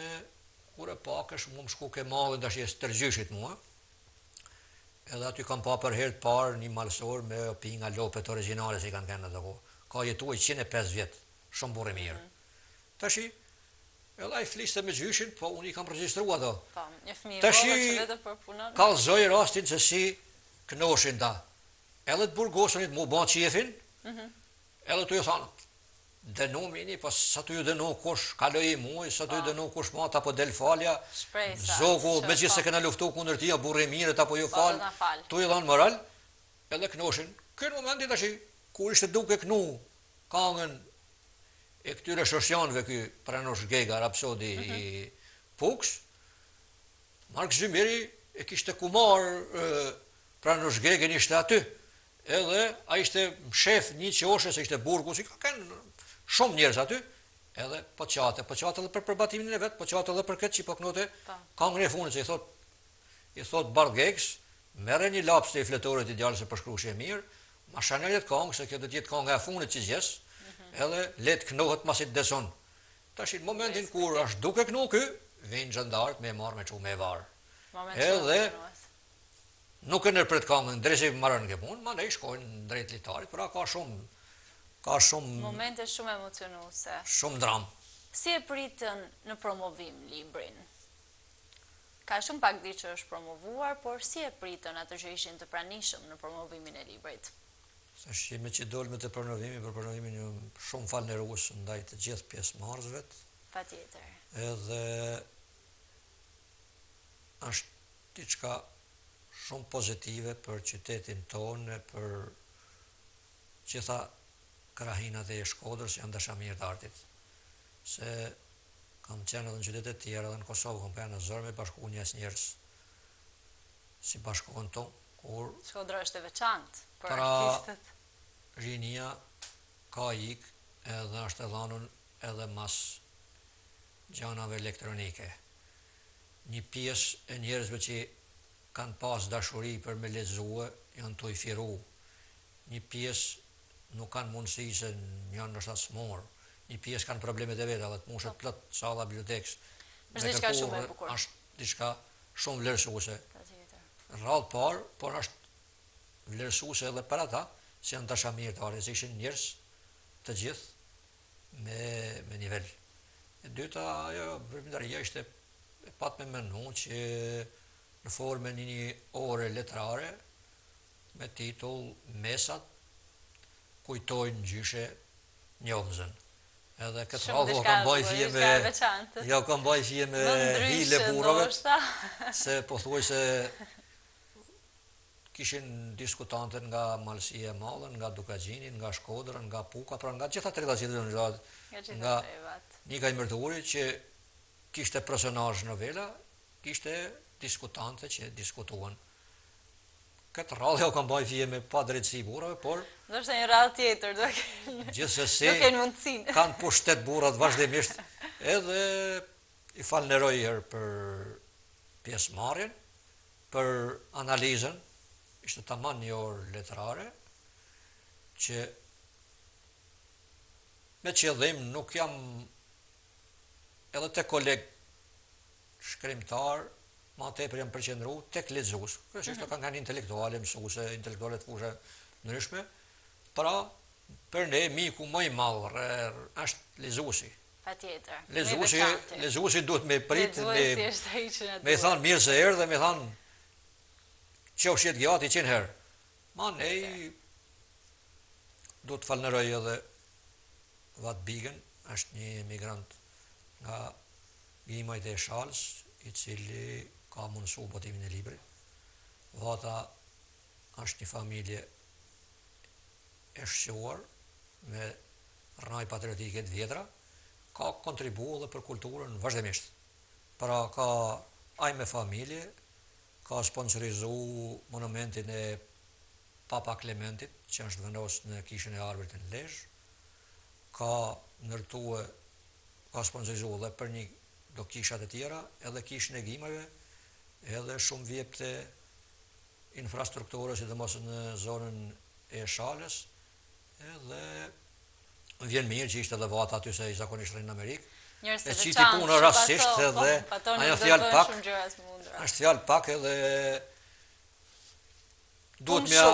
kur e pakesh, mu më shkuke malli tashi e stërgjyshit mua. Edhe aty kam pa për herë të parë një malsor me pi nga lopët origjinale që i kanë kenë ato kohë. Ka jetu 105 vjet, shumë burrë i mirë. Mm -hmm. Tashi, edhe ai fliste me gjyshin, po unë i kam regjistru ato. Po, një fëmijë i vogël që vetëm për punën. Kallzoj rastin se si knoshin ta. Edhe të burgosunit mu ba qefin, mm -hmm. edhe tu ju thanë, Dënum jeni, po s'a tu ju dënu kush, kaloi muaj, s'a tu ju dënu kush ma, ta po del falja, Zogu, megjithëse kena luftu kundër tij, a burrë i mirë, ta po ju fal, tu i dhanë moral, edhe knoshin. Ky në momentin tashi, kur ishte duke knu kangën e këtyre shoshjanëve ky Pranush Gega, rapsodi i Pukës, Mark Zymeri e kishte kumar Pranush Gegën ishte aty, Edhe ai ishte mshef një qoshe se ishte burgu si ka kenë shumë njerëz aty, edhe po qate, po qate edhe për përbatimin e vet, po qate edhe për këtë që po knote po. kangën e fundit që i thot i thot Bardh Gegës, merre një laps te fletoret i djalë se përshkrushi e mirë, ma shënoj atë kangë se kjo do të jetë kanga e fundit që gjes, mm -hmm. edhe le të knohet masi të des un. Tash në momentin kur është duke knu ky, vijnë xhandarët me e marrë me çu me e varë. Edhe Nuk e ndërpret kangën derisa i maron kjo punë, mandej shkojnë drejt litarit, pra ka shumë ka shumë momente shumë emocionuese. Shumë dramë. Si e pritën në promovim librin? Ka shumë pak ditë që është promovuar, por si e pritën ato që ishin të pranishëm në promovimin e librit? Tash meqë dolëm te promovimi, për promovimin jam shumë falënderues ndaj të gjithë pjesëmarrësve. Patjetër. Edhe është Diçka shumë pozitive për qytetin tonë e për gjitha krahinat e Shkodrës që janë dashamirë të artit. Se kam qenë edhe në qytete të tjera edhe në Kosovë kam qenë zor me bashku njerëz njerëz si bashkohen ktu kur Shkodra është e veçantë për pra, artistët. Rinia ka ik edhe është e dhanun edhe mas. gjanave elektronike. Një pjesë e njerëzve që kanë pas dashuri për me lexue janë tuj firu, një pjesë nuk kanë mundësi se janë ndoshta smurë, një pjesë kanë problemet e veta dhe të mushet plot salla bibliotekës me kërku është diçka shumë vlerësuese. Radhë parë, por është vlerësuese edhe për ata që janë dashamirë të artit, se ishin njerëz të gjithë me me nivel. E dyta, ajo veprimtaria ishte e patme menu që në formën e një ore letrare me titull Mesat kujtojnë gjyshe Njomzën. Edhe këtë radhë ua kam baj fije me ja kam baj fije me hile burrave, se pothuajse kishin diskutante nga Malësia e Madhe, nga Dukagjini, nga Shkodra, nga Puka, pra nga gjitha trevat që nga, nga Nikaj Mërturi që kishte personazh novela, kishte diskutante që diskutuan. Këtë radhë ja kam baj fije me padrejtësi burrave, por... Ndoshta një radhë tjetër, do kenë... Gjithsesi, do kenë mundësinë. Kanë pushtet burrat vazhdimisht, edhe i falënderoj herë për pjesëmarrjen, për analizën, ishte taman një orë letrare, që me qëllim nuk jam edhe te koleg shkrimtar, ma tepër jam përqendru tek lexues. Kryesisht mm -hmm. kanë kanë intelektuale, mësuese, intelektuale të fushave ndryshme. Pra, për ne miku më i madh është lexuesi. Patjetër. Lexuesi, lexuesi duhet me prit, me me thanë mirë se erdhe, me thanë qofsh jetëgjatë 100 herë. Mandej do të falënderoj edhe Vat Bigën, është një emigrant nga Gimajt e Shalës, i cili ka mundësu botimin e librit. Vata është një familje e shquar me rrnajë patriotike të vjetra, ka kontribu edhe për kulturën vazhdimisht. Pra ka ai me familje, ka sponsorizu monumentin e Papa Klementit, që është vendosë në Kishën e Arbrit në Lezhë, ka ndërtue ka sponsorizu edhe për një do kisha të tjera, edhe kishën e Gimajve, edhe shumë vjepte infrastrukture, sidomos në zonën e Shalës, edhe më vjen mirë që ishte edhe Vata aty se i zakonisht rrin në Amerikë. Njerëz të veçantë, qiti puna rastësisht po, edhe po, ajo fjalë pak, është fjalë pak edhe duhet me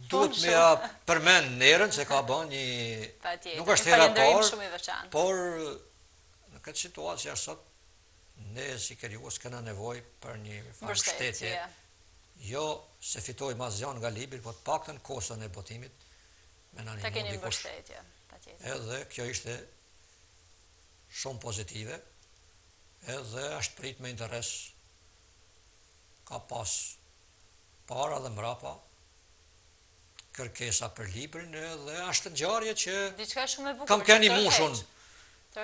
duhet me ja përmend nderën se ka bën një nuk është hera parë, por në këtë situatë që është sot ne si krijues kena nevojë për një farë mbështetje. Jo se fitojmë asgjë nga libri, po të paktën koston e botimit me na ndihmu dikush. Edhe kjo ishte shumë pozitive, edhe është prit me interes ka pas para dhe mbrapa kërkesa për librin edhe është ngjarje që diçka shumë e bukur. Kam qenë i mushun.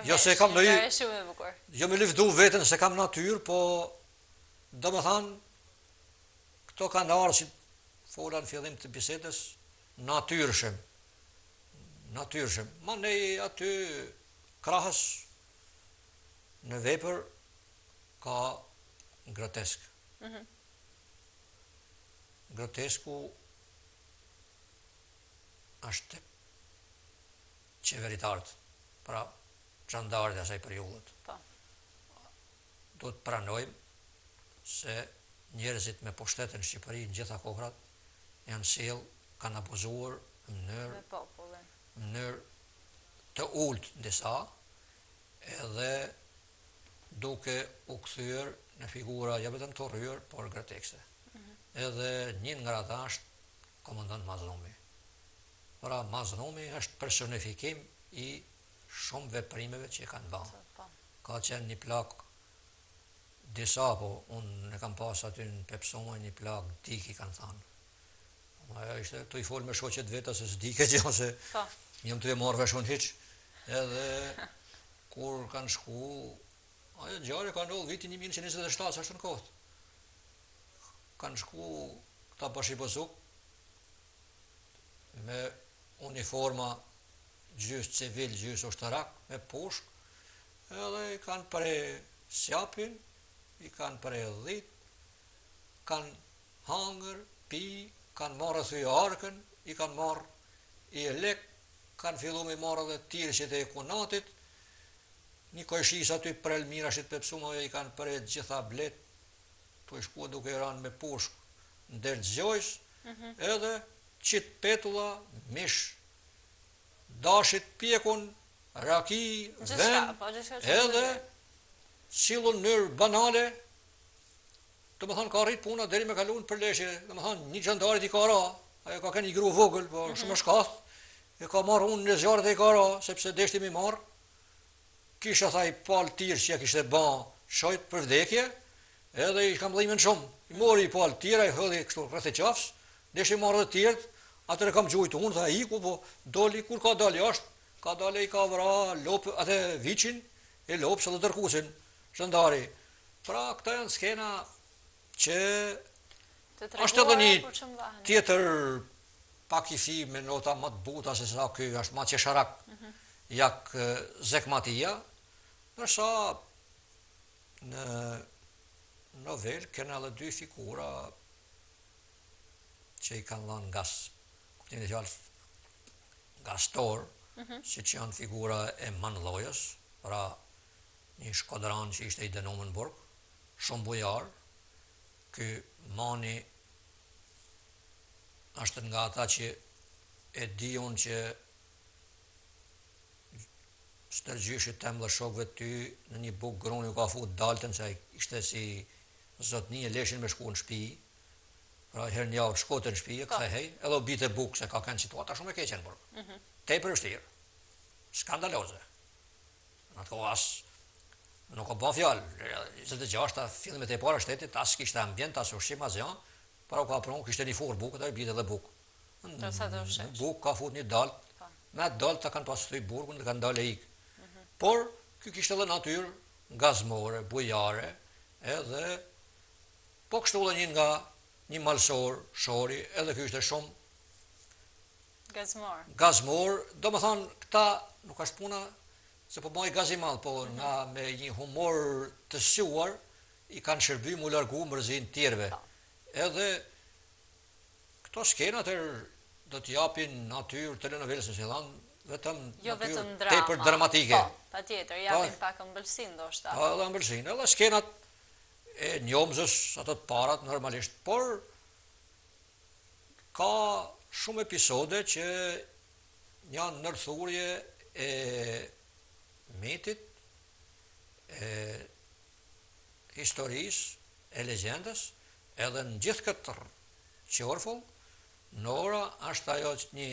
Jo se kam në shumë e bukur. Jo me lëvdu veten se kam natyrë, po domethënë këto kanë ardhur si fola në fillim të bisedës natyrshëm. Natyrshëm. Mandej aty krahas në vepër ka grotesk. Mm -hmm. Grotesku është qeveritarët, pra xhandarët e asaj periudhe. Po. Duhet të pranojmë se njerëzit me pushtet në Shqipëri në gjitha kohrat janë sjell, kanë abuzuar në mënyrë me popullin. Në mënyrë të ulët në disa, edhe duke u kthyer në figura jo vetëm të urryer, por groteske. Edhe një nga ata është komandant Mazllumi. Pra Mazllumi është personifikim i shumë veprimeve që kanë ba. Po. Ka qenë një plak disa, po unë e kam pas aty në Pepsuma një plak diki kanë thanë. Ajo ishte tu i folë me shoqet veta se s'dike gjë se po. jam tu e marrë vesh unë hiç. Edhe Kur kanë shku, ajo ngjarje ka ndodhur vitin 1927, s'është në kohë. Kanë shku këta bashibozuk me uniforma gjysë civil, gjysë ushtarak, me pushk, Edhe i kanë pre sjapin, i kanë pre dhitë, kanë hangër, pi, kanë marrë thy arkën, i kanë marrë jelek, kanë fillu me marrë edhe tirqet e kunatit, një kojshisë aty Prel Mirashit Pepsumave i kanë pre të gjitha bletë, tu i shku duke i ranë me pushkë në derë të zgjojës, edhe qit petulla, mish, dashit pjekun, raki, ven, po, edhe sillu në mënyrë banale, domethënë ka arrit puna deri me kalu në përleshje, domethënë një xhandarit i ka ra, ajo ka qenë një gru vogël, po mm -hmm. shumë shkath, e ka marrë hunën e zjarrit e i ka ra, sepse deshti mi marrë, kisha tha i palë tirq që ja kishte ba shojt për vdekje, edhe i kam dhimen shumë, i mori i palë tjera, i hodhi kështu rreth e qafës, deshti marrë dhe tjerët, atëherë kam gjujtë unë, tha iku, po doli, kur ka dalë jashtë, ka dalë i ka vra lopë, atë viçin, e lopës edhe dërkusin, xhandari. Pra, këto janë skena që është edhe një tjetër pak i fi me nota më të buta se sa ky është ma qesharak mhm. Jak Zekmatia, ndërsa në novel kena edhe dy figura që i kanë dhënë ngas, kuptimin e fjalës, gaztor, mm -hmm. siç janë figura e Man Llojës, pra një shkodran që ishte i dënuar në burg, shumë bujar, ky Mani është nga ata që e di unë që stërgjyshit tem dhe shokëve të ty në një bukë gruni u ka fut daltën se ai ishte si zotni e leshin me shku në shpi, pra herë në javë shkote në shpi e po. kthehej, edhe u bite bukë se ka qenë situata shumë e keqe në burg. Mm -hmm. Tepër vështirë. Skandaloze. Në atë kohë as nuk ka ba fjalë, 26-ta, fillimet e para shtetit, as kishte ambient, as ushqim, asgjë, pra u ka pru, kishte një furrë bukë, dhe i bite edhe bukë. Në bukë ka fut një daltë, po. me atë daltë ta kanë pas thy burgun dhe kanë dalë e ikë. Mhm. Por, ky kishte edhe natyrë gazmore, bujare, edhe po kështu edhe një nga një malsor, shori, edhe ky ishte shumë Gazmor. Gazmor, domethënë, këta nuk është puna se po bëj gaz i madh, po mhm. nga me një humor të shquar i kanë shërby mu largu mërzinë tjerëve. Po. Edhe këto skenat do të japin natyrë telenovelës nëse dhanë vetëm jo natyrë tepër dramatike. Po, patjetër, japin pak ëmbëlsinë ndoshta. Po, edhe ëmbëlsinë, edhe skenat e njomzës, ato të parat normalisht, por Ka shumë episode që janë ndërthurje e mitit, e historisë, e legjendës, edhe në gjithë këtë qorfull, Nora është ajo që një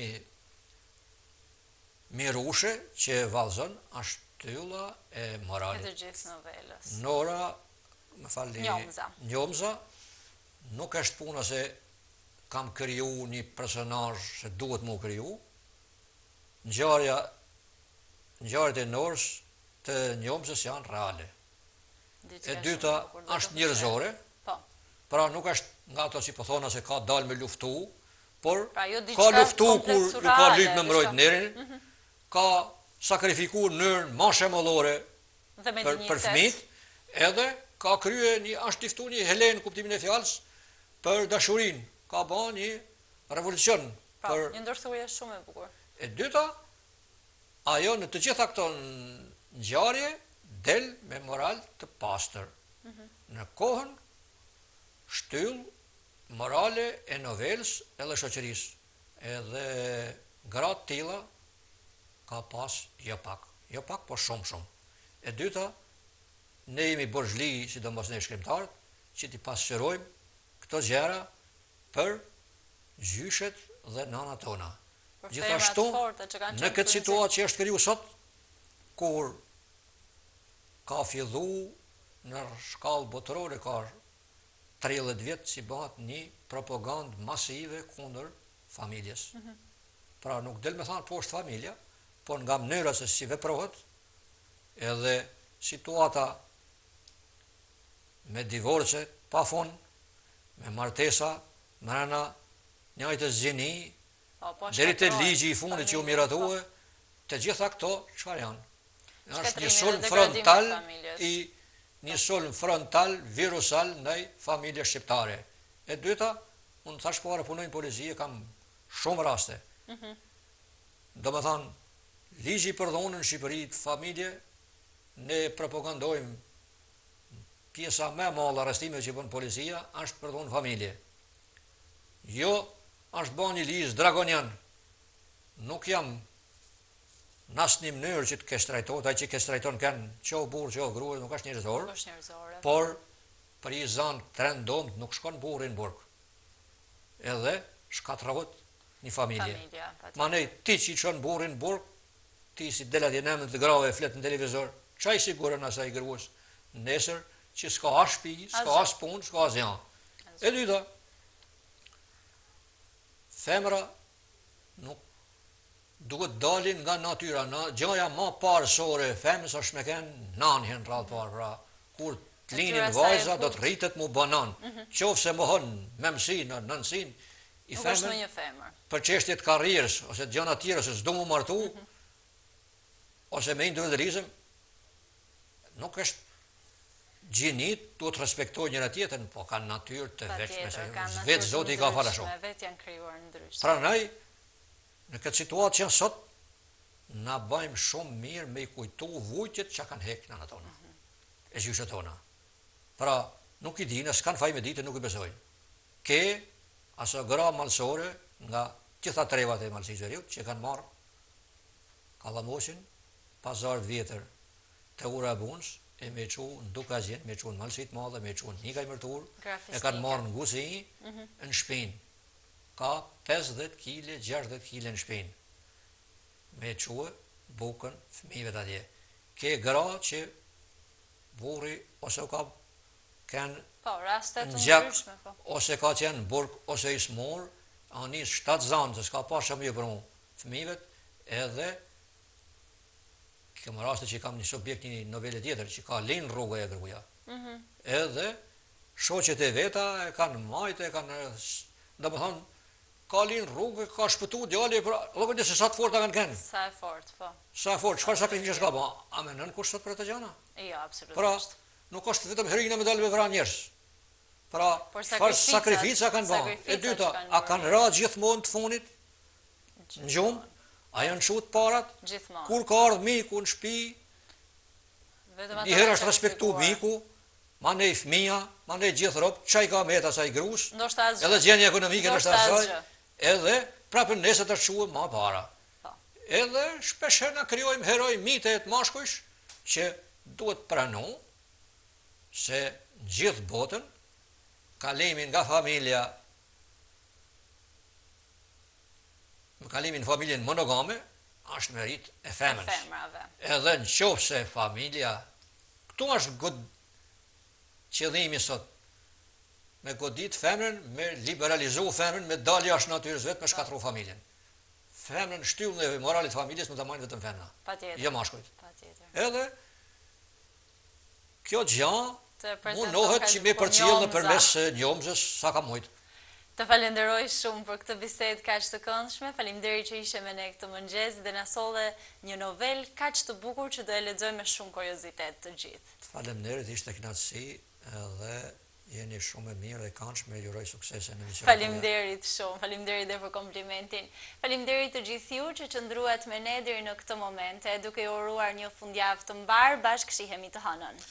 mirushe që e vallëzon, është shtylla e moralit. E të gjithë novelës. Nora, më falni, Njomza. Njomza, Nuk është puna se kam kriju një personazh se duhet mu kriju. Ngjarja, ngjarjet e Norës të Njomzës janë reale. E dyta është njerëzore. Po. Pra nuk është nga ato që po thona se ka dalë me luftu, por pra, jo ka luftu kur ju ka lyp me mbrojt nderin, mhm. ka sakrifiku në mënyrën ma shembullore Dhe me për, për fëmijët, edhe ka krye një, është luftu një helen në kuptimin e fjalës për dashurinë, ka ba një revolucion pra, për një ndërthurje shumë e bukur. E dyta, ajo në të gjitha këto ngjarje del me moral të pastër. Mm -hmm. Në kohën shtyllë morale e novelës edhe shoqërisë. Edhe gra të tilla ka pas jo pak, jo pak, po shumë shumë. E dyta, ne jemi borxhli, sidomos ne shkrimtarët, që t'i pasqyrojmë këto gjëra për gjyshet dhe nanat tona. Gjithashtu, në këtë situatë që është kriju sot, kur ka fillu në shkallë botërore ka 30 vjet që bëhet një propagandë masive kundër familjes. Mm -hmm. Pra nuk del me thanë poshtë familja, por nga mënyra se si veprohet, edhe situata me divorce pa fund, me martesa, mrena njëjtës gjini, po, po, deri te ligji i fundit që u miratue, po. të gjitha këto, çfarë janë? Është një sulm frontal i një sulm frontal virusal ndaj familjes shqiptare. E dyta, unë thash para punoj në polici e kam shumë raste. Mm Domethanë, ligji për dhunën në Shqipëri të familje, ne propagandojmë pjesa më e madhe arrestimeve që bën policia është për dhunë familje. Jo, është ba një ligj drakonian. Nuk jam Në asnjë mënyrë që të keqtrajtohet, ai që keqtrajton kënd, qoftë burrë, qoftë grua, nuk është njerëzor. Nuk është njerëzore. Por për i zanë të rëndomtë nuk shkon burri në burg. Edhe shkatërrohet një familje. Familja, patjetër. Manej ti që i çon burrin në burg, ti si del atje në emër të grave e flet në televizor, ça i siguron asaj gruas nesër që s'ka as shtëpi, s'ka as punë, s'ka asgjë. E dyta, femra nuk Duhet dalin nga natyra, na, gjaja ma parësore e femrës është me kenë nanë në radhë parë, pra kur të linin vajza do të rritet mu ba nanë, mhm. qoftë se mohon memësinë, nënësinë, i femër, për çështje të karrierës, ose të gjana tjera, ose s'do mu martu, mhm. ose me individualizëm, nuk është gjinitë duhet të respektojnë njëra tjetrën, po kanë natyrë të veçme, se vetë Zoti i ka falë ashtu. Vetë janë krijuar ndryshe. Prandaj Në këtë situatë që janë sot, na bëjmë shumë mirë me i kujtu vujtjet që kanë hek nanat tona, e gjyshet tona. Pra, nuk i dinë, s'kanë faj me ditë, nuk i besojnë. Ke aso gra malsore nga gjitha trevat e Malësisë Veriut që kanë marrë kallamoqin pazar të vjetër te ura e Bunës e me çu në Dukagjin, me çu në Malësi të Madhe, me çu në Nikaj Mërtur, e kanë marrë në Gusi, mhm. në shpinë. Ka 50 kile, 60 kile në shpinë. Me çue bukën fëmijëve të atje. Ke gra që burri ose u ka kenë po, raste të ndryshme, po. Ose ka qenë në burg, ose i smur, a nis shtatzanë, se s'ka pas çka me ju pru fëmijëve, edhe kam raste që kam një subjekt një novele tjetër, që ka linë rrugë e gruaja. Mm -hmm. Edhe shoqet e veta e kanë majtë, e kanë, domethonë, ka linë rrugë, ka shpëtu djali, pra, llogarit se sa të forta kanë qenë. Sa e fortë, po. Sa e fortë, çfarë sakrifice ka ba? A menon kush sot për ato gjana? Jo, absolutisht. Pra, nuk është vetëm heroina me dalë me vra njerëz. Pra, çfarë sakrifica kanë ba? E dyta, a kanë ra gjithmonë të funit? Në gjumë? A janë çu të parat? Gjithmonë. Kur ka ardhë miku në shtëpi? Një herë është respektu miku, manej fëmija, manej gjithë robt, ça i ka met asaj grus, edhe gjendja ekonomike ndoshta asaj, edhe prapë nesër të çuë ma para. Po. Edhe shpeshherë na krijojmë heroj mite të mashkujsh që duhet pranu se në gjithë botën kalimi nga familja me kalimin në familjen monogame është meritë e femrës. E femrave. Edhe në qoftë se familja, këtu është god... qëllimi sot, me godit femrën, me liberalizu femrën, me dalë jashtë natyrës vetë, me shkatru familjen. Femrën shtyllën e moralit familjes, me ta majnë vetëm femra. Patjetër. Jo mashkujt. Patjetër. Edhe, Kjo gja mundohet që me përcjellë nëpërmes njomzës sa ka mujtë. Të falenderoj shumë për këtë bisedë kaq të këndshme, faleminderit që ishe me ne këtë mëngjes dhe na solle një novelë kaq të bukur që do e lexojmë me shumë kuriozitet të gjithë. Faleminderit, ishte kënaqësi edhe Jeni shumë e mirë dhe e këndshme, ju uroj suksese në emisionet tuaja. Faleminderit shumë, faleminderit dhe për komplimentin. Faleminderit të gjithë ju që qëndruat me ne deri në këtë moment e duke ju uruar një fundjavë të mbarë, bashkë shihemi të hënën.